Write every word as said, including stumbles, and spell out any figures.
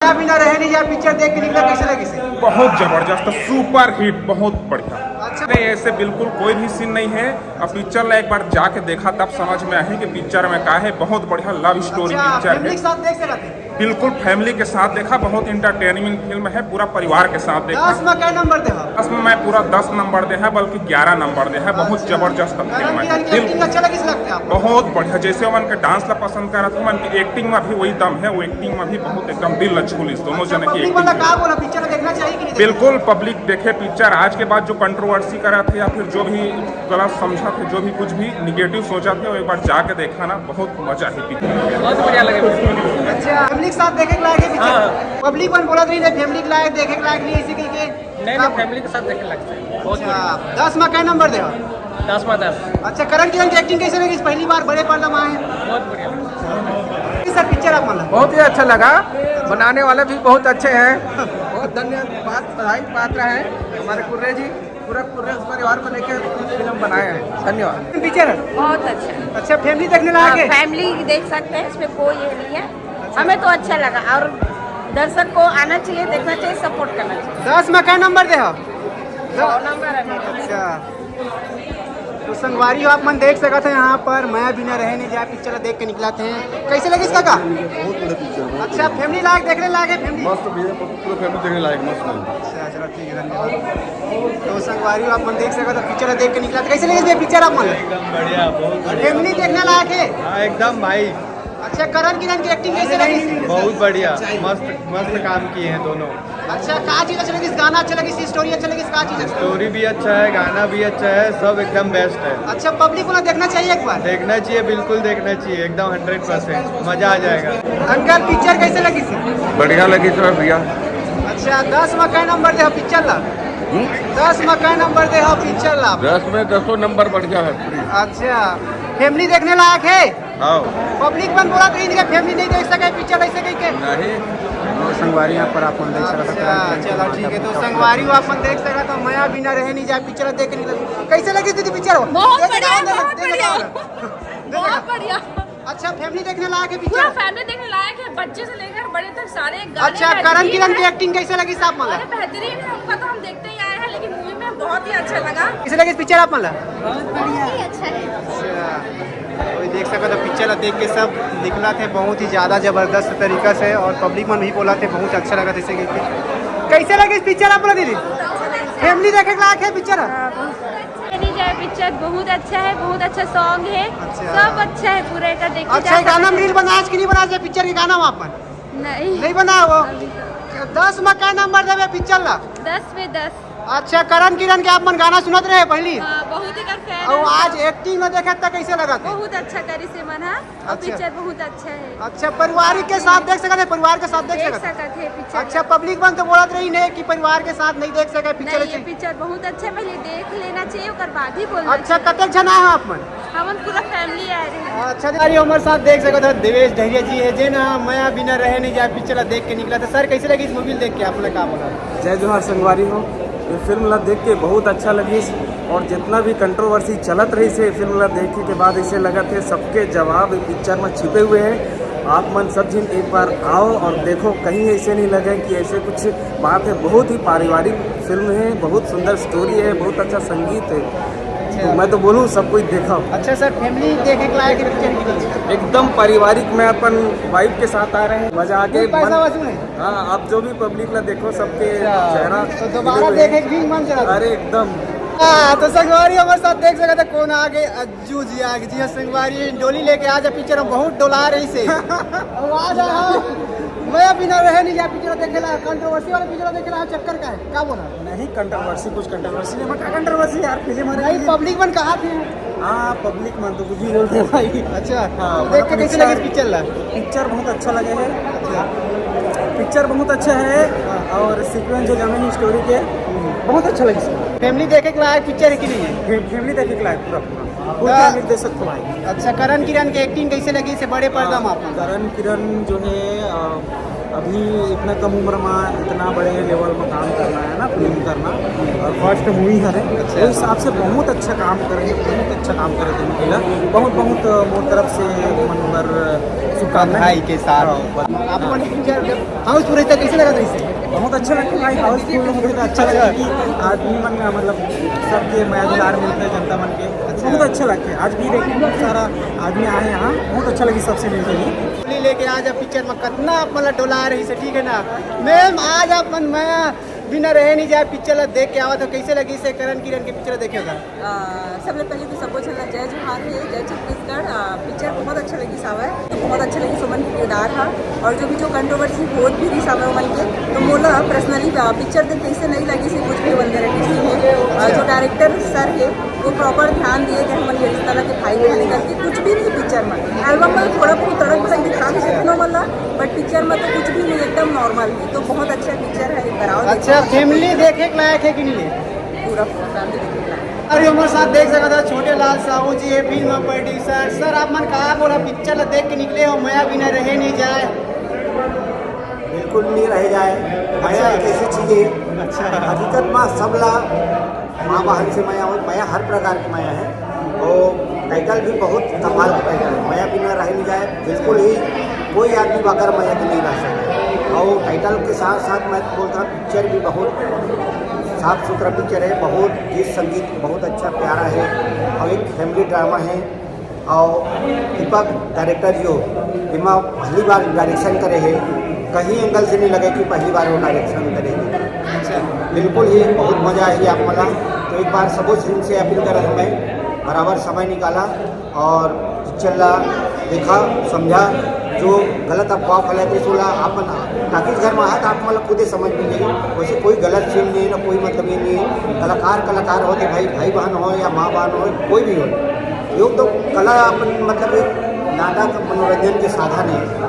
मया बिना रहे नहीं जाए पिक्चर देख के निकला, कैसे लगिस? बहुत जबरदस्त, सुपर हिट, बहुत बढ़िया। अच्छा। नहीं, ऐसे बिल्कुल कोई भी सीन नहीं है। अब पिक्चर ला एक बार जाके देखा, तब समझ में आही कि पिक्चर में का है। बहुत बढ़िया लव स्टोरी अच्छा, पिक्चर फैमिली है। के साथ देख सकत है। बिल्कुल फैमिली के साथ देखा, बहुत इंटरटेनिंग फिल्म है, पूरा परिवार के साथ देखा। दस में कै नंबर दे हो? दस में मैं पूरा दस नंबर दे है, बल्कि ग्यारह नंबर दे है। बहुत जबरदस्त फिल्म है। एक्टिंग दिल अच्छा लगिस लगता है आपको? बहुत बढ़िया। जैसे ओमन के डांस ला पसंद करत हो, ओमन के एक्टिंग में भी वही दम है, वो एक्टिंग में भी बहुत एकदम दिल ला छू लिस दोनों जने की पब्लिक एक्टिंग। वाला का बोला, पिक्चर देखना चाहिए कि नहीं? बिल्कुल पब्लिक देखे पिक्चर। आज के बाद जो कंट्रोवर्सी करा थे या फिर जो भी गलत समझा थे, जो भी कुछ भी निगेटिव सोचा थे, वो एक बार जाके देखा ना, बहुत मजा है पिक्चर। बहुत बढ़िया लगे। अच्छा, फैमिली के साथ देखे के लायक है पिक्चर? हाँ। पब्लिक मन बोलत रही, फैमिली के लायक देखे के लायक नहीं, ऐसे कह के नहीं नहीं, फैमिली के साथ देखे लगता है। बहुत अच्छा, दस में कै नंबर दे हो? दस में दस। अच्छा, करण किरण की एक्टिंग कैसे लगिस? पहली बार बड़े पर्दा में आए हैं। बहुत बढ़िया। सर, पिक्चर आप मतलब? बहुत ही अच्छा लगा। बनाने वाले भी बहुत अच्छे हैं। बहुत धन्यवाद, बधाई पात्र है हमारे कुर्रे जी। पूरा कुर्रे परिवार को लेकर फिल्म बनाए हैं। धन्यवाद। पिक्चर है? बहुत अच्छा है। अच्छा, फैमिली देखने लायक है? फैमिली देख सकते हैं, इसमें कोई ये नहीं है। हमें तो अच्छा लगा और दर्शक को आना चाहिए, देखना चाहिए, सपोर्ट करना चाहिए। दस में कै नंबर दे हो? सौ नंबर है मेरा। अच्छा, तो संगवारी हो, आप मन देख सकत हैं यहाँ पर मया बिना रहे नहीं जाए पिक्चर देख के निकला थे। कैसे लगिस काका? बहुत बड़ा पिक्चर, बहुत अच्छा, फैमिली लायक देखने लायक है, फैमिली? मस्त भैया, पूरा फैमिली देखने लायक मस्त है। अच्छा, चलो ठीक है, धन्यवाद। तो संगवारी हो, आप मन देख सकत हैं पिक्चर देख के निकला थे। कैसे लगिस भैया पिक्चर आप मन? बढ़िया, बहुत फैमिली देखने लायक है? हाँ एकदम भाई, अच्छा, करण किरण की एक्टिंग कैसे लगिस? बहुत बढ़िया, मस्त मस्त काम किए हैं दोनों। अच्छा, का चीज अच्छा लगिस? गाना अच्छा लगिस, स्टोरी अच्छा लगिस, का चीज अच्छा? स्टोरी भी अच्छा है, गाना भी अच्छा है, सब एकदम बेस्ट है। अच्छा, पब्लिक को देखना चाहिए एक बार। देखना चाहिए, बिल्कुल देखना चाहिए, एकदम हंड्रेड परसेंट मजा आ जाएगा। अंकल, पिक्चर कैसे लगिस? बढ़िया लगी सर भैया। अच्छा, दस में कै नंबर दे हो पिक्चर ला? दस में कै नंबर दे हो पिक्चर ला? दस में दसों नंबर बढ़िया है पूरी। अच्छा, फैमिली देखने लायक है? हाँ। पब्लिक मन बोलत रही कि फैमिली नहीं देख सके पिक्चर, ऐसे कह के। नहीं। संगवारी यहाँ पर आप मन देख सकत हैं। अच्छा, चलो ठीक है। तो संगवारी हो, आप मन देख सकत हो, मया बिना रहे नहीं जाए पिक्चर देख के निकला। कैसे लगिस दीदी पिक्चर? बहुत देख के बढ़िया, आओ, बहुत देख के बढ़िया। आओ। बहुत बढ़िया। अच्छा, फैमिली देखने लायक है पूरा पिक्चर? फैमिली देखने लायक है, बच्चे से लेकर बड़े तक सारे गाने अच्छा, बेहतरीन करण किरण की है। एक्टिंग कैसे लगिस आप मन ला? अरे बेहतरीन है, उनका तो हम देखते ही आए हैं, लेकिन मूवी में बहुत ही अच्छा लगा। कैसे लगिस पिक्चर आप मन ला? बहुत ही अच्छा है। वही देख सकत हो, पिक्चर ला देख के सब निकला थे बहुत ही ज्यादा जबरदस्त तरीका से, और पब्लिक मन भी बोला थे बहुत अच्छा लगा थे इसे देख के। कैसे लगिस पिक्चर आप मन ला दीदी? फैमिली देखे के लायक है पिक्चर? नहीं जाए पिक्चर बहुत अच्छा है, बहुत अच्छा सॉन्ग है, अच्छा। सब अच्छा है पूरा, एकर देखे अच्छा, जा ये गाना सकते में रील बनाए कि नहीं बनाए, पिक्चर के गाना में अपन? नहीं। नहीं बनाओ। अभी तो दस में कै नंबर देवे पिक्चर ला? दस में दस। अच्छा, करण किरण के आप मन गाना सुनत रहे पहली? हाँ, बहुत ही कर फैन और है। आज एक्टिंग में देखे त कैसे लगा थे? बहुत अच्छा करी से मन, हाँ, और अच्छा। पिक्चर बहुत अच्छा है। अच्छा, पारिवारिक के साथ देख सकते हैं, परिवार के साथ देख देख सकते हैं। सकत है पिक्चर। अच्छा, पब्लिक मन तो बोलत रही नहीं कि परिवार के साथ नहीं देख सके पिक्चर नहीं, ये ऐसे। पिक्चर बहुत अच्छा है, पहले देख लेना चाहिए, ओकर बाद ही बोलना अच्छा, कतेक झन आए हो आप मन? चाहिए। हमन पूरा फैमिली आए रहे। अच्छा, अरे हमारे साथ देख सकते हो, देवेश डहरिया जी है, जे ना मया बिना रहे नहीं जाए पिक्चर ला देख के निकला था। सर, कैसे लगी इस मूवी देख के, आपने का बोला? जय जोहार संगवारी हो। ये फिल्म ला देख के बहुत अच्छा लगिस, और जितना भी कंट्रोवर्सी चलत रहिस हे, फिल्म ला देखे के बाद ऐसे लगत हे सबके जवाब ये पिक्चर में छिपे हुए हैं। आप मन सब झिन एक बार आओ और देखो, कहीं ऐसे नहीं लगे कि ऐसे कुछ बात है। बहुत ही पारिवारिक फिल्म है, बहुत सुंदर स्टोरी है, बहुत अच्छा संगीत है। तो मैं तो बोलूँ, सब कोई देखो। अच्छा सर, फैमिली देखे के लायक पिक्चर की? एकदम पारिवारिक, मैं अपन वाइफ के साथ आ रहे हैं, मजा आ गई। पैसा वसूल है। हाँ, आप जो भी पब्लिक ला देखो, सबके चेहरा तो दोबारा देखे के भी मन चला। अरे एकदम। हाँ, तो संगवारी हमारे साथ देख सकते हैं कौन आ गए, अज्जू जी आ गए। जी हाँ संगवारी, डोली लेके आज पिक्चर हम बहुत डोला रही से। और आज हम मया बिना रहे नहीं जाए पिक्चर देखे ला, कंट्रोवर्सी वाला पिक्चर देखे ला, चक्कर का है, का बोला? नहीं, कंट्रोवर्सी, कुछ कंट्रोवर्सी नहीं, बट कंट्रोवर्सी यार, फिल्म हमारे भाई पब्लिक मन कहा थे? हाँ, पब्लिक मन तो कुछ भी बोलते हैं भाई। अच्छा, हाँ, देख के कैसे लगी पिक्चर ला? पिक्चर बहुत अच्छा लगे है। पिक्चर बहुत अच्छा है, और सीक्वेंस जो जमीन स्टोरी के, बहुत अच्छा लगे। फैमिली देखे के लायक पिक्चर है कि नहीं है? फैमिली देखे के लायक पूरा पूरा। फुल हाँ। फैमिली देख सकते हो भाई। अच्छा, करण किरण की एक्टिंग कैसे लगी इसे बड़े पर्दा में आपको? करण किरण जो है, अ, अभी इतना कम उम्र में इतना बड़े लेवल में काम करना है ना, फिल्म करना, और फर्स्ट मूवी हरे, अच्छा। वो हिसाब से बहुत अच्छा काम करे, बहुत अच्छा काम करे। तुम मिला बहुत बहुत मोर तरफ से मन बर शुभकामनाएं। बधाई के साथ। हाँ, बधाई। आप मन पिक्चर जब हाउसफुल रहता, कैसे लगा था इसे? बहुत अच्छा लगा भाई, हाउसफुल होते तो अच्छा लगा कि आदमी मन, मतलब, सबके मया दुलार मिलते, जनता मन के। बहुत अच्छा लगता है, आज भी देखते हैं, सारा आदमी आए यहाँ, बहुत अच्छा लगी सबसे मिलकर भी। होली लेके आज आप पिक्चर में कितना आप मतलब डोला रही से, ठीक है ना? मैम, आज आप मन मया बिना रहे नहीं जाए पिक्चर ला देख के आवा था, कैसे लगी से करण किरण के पिक्चर देखे था? अ, सबले पहले तो सबो झन ला जय जोहार हे, जय छत्तीसगढ़। अ, पिक्चर बहुत अच्छा लगी सावय, तो बहुत अच्छा लगी सुमन के किरदार हा, और जो भी जो कंट्रोवर्सी होत भी रही सावय मन के, तो मोला पर्सनली पिक्चर देख कैसे नहीं लगी से कुछ भी वल्गैरिटी नहीं है। अ, जो डायरेक्टर सर है, वो प्रॉपर ध्यान दिए गए हमन के रिश्ता ला के भाई बहन करके कुछ भी नहीं पिक्चर में। एल्बम में थोड़ा बहुत तड़क भड़क दिखा के सकनो मन ला, बट पिक्चर में तो कुछ भी नहीं, एकदम नॉर्मल है। तो बहुत अच्छा पिक्चर है, एक बार आओ, अच्छा, देखो। फैमिली देखे के लायक है कि नहीं है? पूरा फैमिली देखे के लायक। अरे हमारे साथ देख सकता था छोटे लाल साहू जी है, फिल्म प्रोड्यूसर। सर, आप मन कहा बोला पिक्चर ला देख के निकले हो, मया बिना रहे नहीं जाए। बिल्कुल नहीं रह जाए। मया एक ऐसी चीज है, अच्छा। हकीकत में सबला माँ बहन से मया हो, मया हर प्रकार की मया है। और टाइटल भी बहुत कमाल का टाइटल है, मया बिना रह नहीं जाए। बिल्कुल ही कोई आदमी बगैर मया के नहीं रह सकता। और टाइटल के साथ साथ मैं बोलता हूँ, पिक्चर भी बहुत साफ सुथरा पिक्चर है, बहुत गीत संगीत बहुत अच्छा प्यारा है, और एक फैमिली ड्रामा है। और दीपक डायरेक्टर जो एमा पहली बार डायरेक्शन करे है, कहीं एंगल से नहीं लगे कि पहली बार वो डायरेक्शन करे है। बिल्कुल ही बहुत मजा आई आप मला। तो एक बार सबो फिल्म से अपील करत हूँ मैं, बराबर समय निकाला और पिक्चर ला देखा, समझा, जो गलत अफवाह फैलाते सोला अपन टाकीज घर में आए तो आप मतलब खुदे समझ में जाइए। वैसे कोई गलत फिल्म नहीं है, ना कोई मतलब ये नहीं है। कलाकार कलाकार होते, भाई भाई बहन हो या माँ बहन हो, कोई भी हो, योग तो कला अपन मतलब एक नाटक मनोरंजन के साधन है।